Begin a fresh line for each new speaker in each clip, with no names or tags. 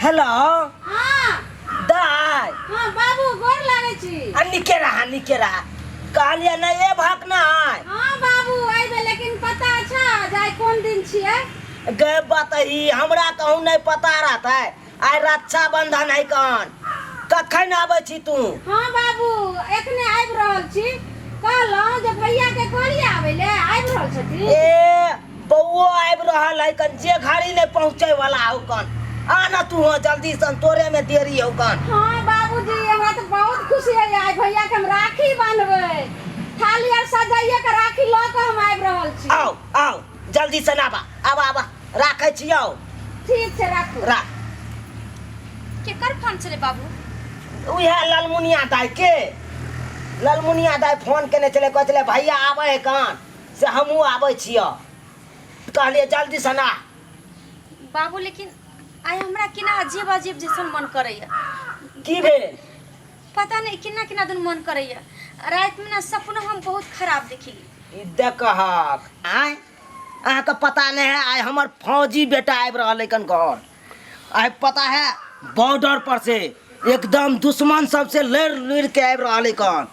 Hello.
हाँ।
दाय।
हाँ बाबू, गोर लागै छी।
आ निके रहा, निके रहा। कहलियै नहि ए भाक ना आय।
हाँ बाबू अइबे, लेकिन पता छ जे आइ कोन दिन छियै?
गे बतही, हमरा कहूँ नहीं पता रहतै। आइ रक्षाबंधन है कन। कखन आबै छी तू?
हाँ बाबू, एखने आबि रहल छी। कहलहुँ जे भैया के कहलियै आबै ले, आबि रहल छथिन?
ए बौओ आबि रहल है कन, जे घड़ी नहीं पहुँचे वाला हो कन। आ ना तू हो जल्दी सन, तोरे में देरी हो कन।
हाँ बाबूजी, हमरा तऽ बहुत खुशी है, आइ भैया के हम राखी बान्हबै। थाली आर सजाइए के राखी लऽ कऽ हम आबि रहल छी।
आओ आओ जल्दी से आबा आबा आबा, राखै छी आओ।
ठीक छै, राखू।
राख।
केकर फोन छलै बाबू?
उएह ललमुनिया दाई के। ललमुनिया दाई फोन केने छलै, कहै छलै भैया आबै है कन, से हमहूँ आबै छियौ। कहलियै जल्दी से ना।
बाबू लेकिन आइ हमरा केना अजीब अजीब जैसन मन करैया।
की भेल?
पता नहीं केना केना दिन मन करैया। रातिमे ना सपनो हम बहुत खराब देखली।
ई देखहक आय, अहाँके पता नहीं है आइ हमर फौजी बेटा आबि रहल है कन घर। आइ पता है बॉर्डर पर से एकदम दुश्मन सबसे लड़ लड़ के आबि रहल है कन,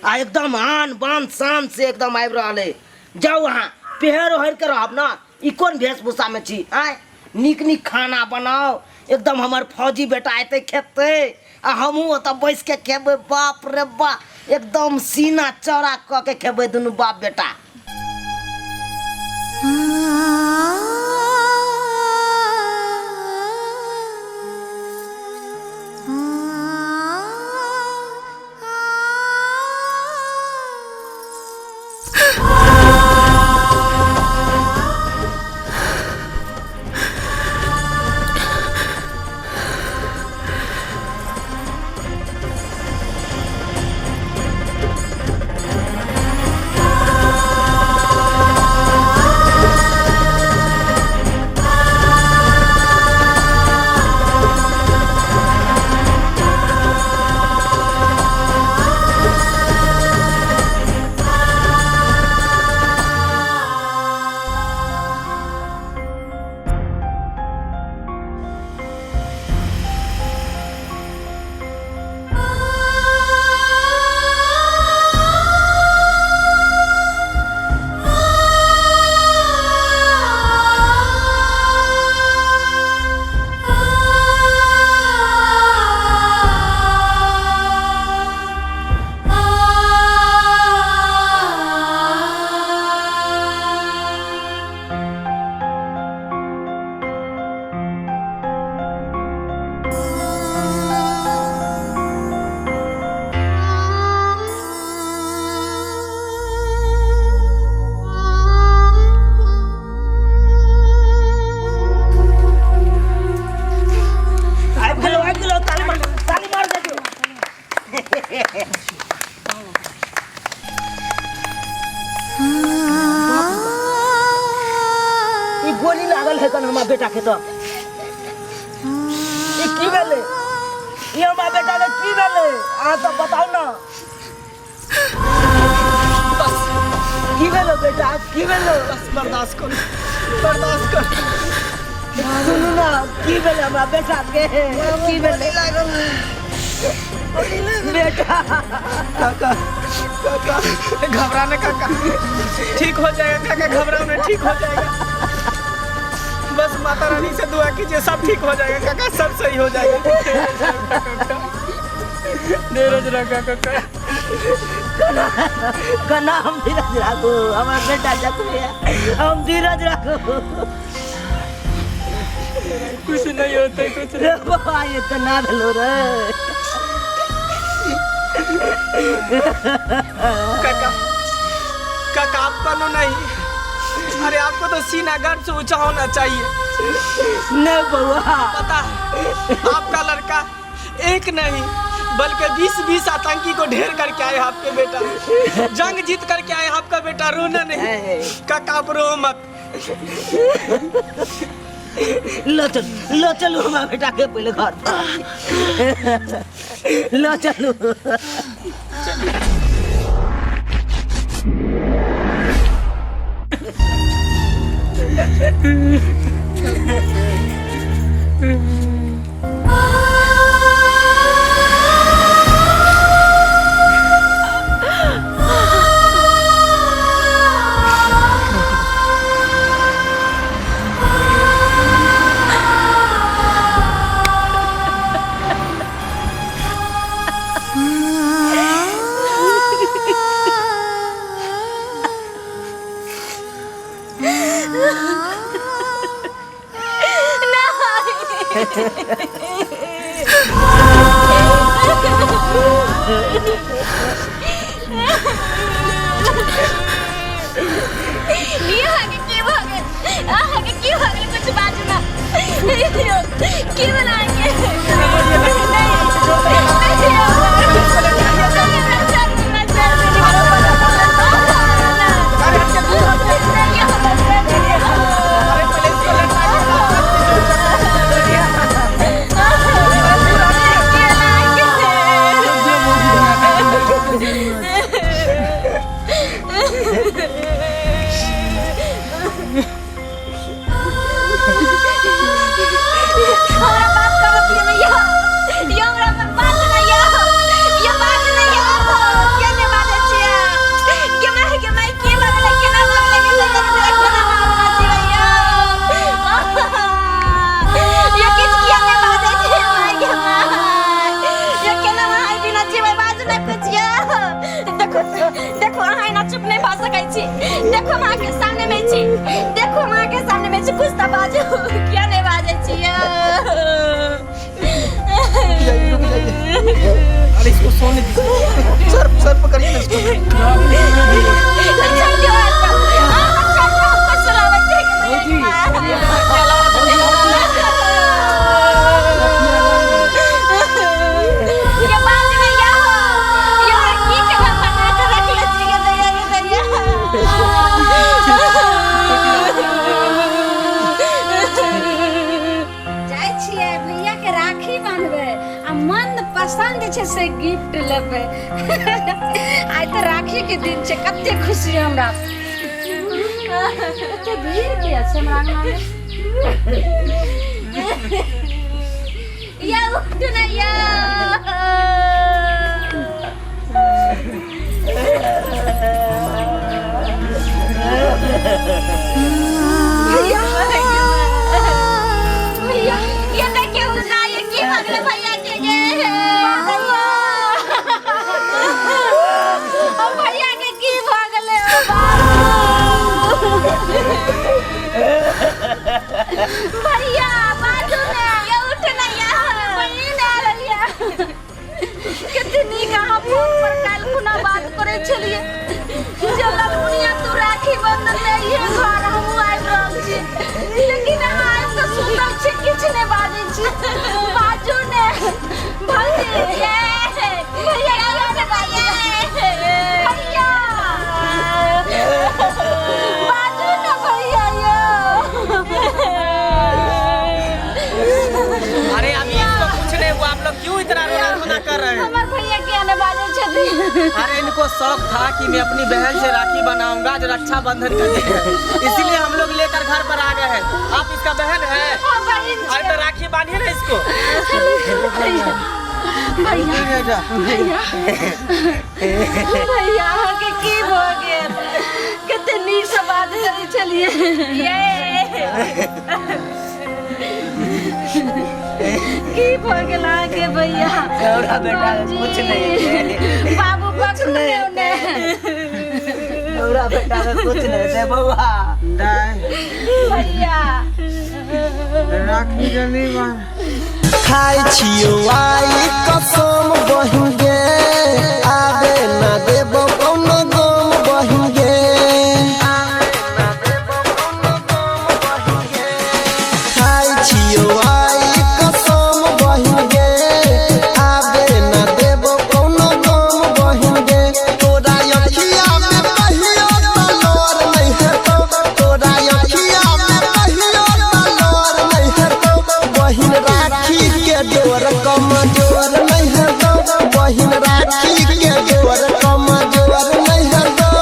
आ एकदम आन बान शान से एकदम आबि रहल है। जाउ अहाँ पेहर ओहर के रहब ना, ई कोन वेशभूषा में छी आय? नीक नीक खाना बनाओ एकदम, हमर फौजी बेटा एतै खेतै आ हमहूँ ओतऽ बैस के खेबै। बाप रे बा, एकदम सीना चौड़ा कऽ के खेबै दुनू बाप बेटा। आबि गेलो, आबि गेलो, ताली मार, ताली मार दे। ई गोली लागल है कन हमार बेटा के, तो ई की भेलै? ई हमार बेटा के की भेलै, अहाँ सब बताउ ना।
बस।
की भेलो बेटा, की भेलो?
बस बर्दाश्त करू, बर्दाश्त करू।
सुनू ना, की भेलै हमरा बेटा के, की भेलै बेटा?
काका, काका, घबराने काका, ठीक हो जाएगा काका, घबराने, ठीक हो जाएगा। बस माता रानी से दुआ कीजिए, सब ठीक हो जाएगा काका, सब सही हो जाएगा। धीरज रखा काका।
कना हम धीरज राखू? हमर बेटा जख्मी है, हम धीरज राखू?
कुछ नहीं होता, कुछ
रे बाबा, ये तो ना भेलो रे।
काका, काका, आपका नो नहीं, अरे आपको तो सीना गर्व से ऊंचा होना चाहिए।
नहीं बउआ।
पता है आपका लड़का एक नहीं बल्कि 20-20 आतंकी को ढेर करके आए आपके बेटा, जंग जीत करके आए आपका बेटा। रोना नहीं काका, आप रो मत।
लो चल, लो चलू, हमारा बेटा के पहले घर पर लो चलू।
ई अहाँके की भऽ गेल अहाँके की भऽ गेल कुछ बाजू ना की भेल अहाँके
अरे पहले इसको लटका
हमरा बात करऽ दिअ ने यौ यौ हमरा अपन बात नहि यौ यौ बात नहि यौ के नहि बाजै छियै के माय के माय के भऽ गेलै केना भऽ गेलै के केना केना भऽ गेलै यौ यौ किछु किया नहि बाजै छियै माय के माय यौ केना अहाँ बिना जीबै बाजू ने कुछ यौ देखो देखो अहाँ एना चुप नहि भऽ सकै छी देखो हम अहाँके सामने मे छी देखो हम अहाँके सामने मे छी कुछ तऽ बाजू किया नहि बाजै छी यौ
रुक जाइए अरे इसको सोने दीजिए सर सर पकड़िए ना इसको
छोड़ दियौ हाथ अहाँ छोड़ दियौ हम कुछ सुनाबै छी ये बात में या ये की के बना के रखले छी के दैया के दैया
जाइ छियै भैया के राखी बांधबै आ मन पसन्द छै से गिफ्ट लेबै आइ तऽ राखी के दिन छै कते खुशी हमरा कते भीड़ किया छै हमरा अंगना मे
या उठ ना या भैया भैया ये देखिए उठा ये की भऽ गेलै भैया के ये
ओ भैया के की भऽ गेलै ओ बाबू
भैया बाजू ने ये उठ ना या
बहिन आयल या कते नीक अहाँ फोन पर काल्हि खुना बात करै छलियै जे ललमुनिया तू राखी बंधन में अइहे घर हमहूँ आबि रहल छी लेकिन अहाँ आबि कऽ सुतल छी किछु नहि बाजै छी बाजू ने भौजी
ये
भैया
भैया
की
भैया
बाजू ने भैया यौ
अरे अभी इसको कुछ नहीं हुआ आप लोग क्यों इतना रोना धोना कर रहे हैं
हमर भैया किया नहि बाजै छथिन
अरे इनको शौक था कि मैं अपनी बहन से राखी बनाऊंगा जो रक्षाबंधन का दिन है इसीलिए हम लोग लेकर घर पर आ गए हैं आप इसका बहन है
हाँ, बहिन
अरे तो राखी बांधिए ना इसको
भैया भैया भैया अहाँके की भऽ गेल कते नीकसँ बात करै छलियै की भऽ गेल अहाँके भैया
हमरा बेटा के कुछ नहीं
बाबू पकड़ू ने ओने
हमरा बेटा के कुछ नहीं दे बउआ
भैया
राखी जल्दी बांध
खाइ छियौ आई कसम बहिन गे आबे ना देबौ कोनो गम बहिन गे खाइ छियौ आई कसम बहिन गे आबे ना देबौ कोनो गम बहिन गे तोरा अखिया में कहियो तलोर नहीं हेतौ तोरा अखिया में कहियो तलोर नहीं हेतौ बहिन राखी के डोर कमजोर नहीं हेतौ बहिन राखी के डोर कमजोर नहीं हेतौ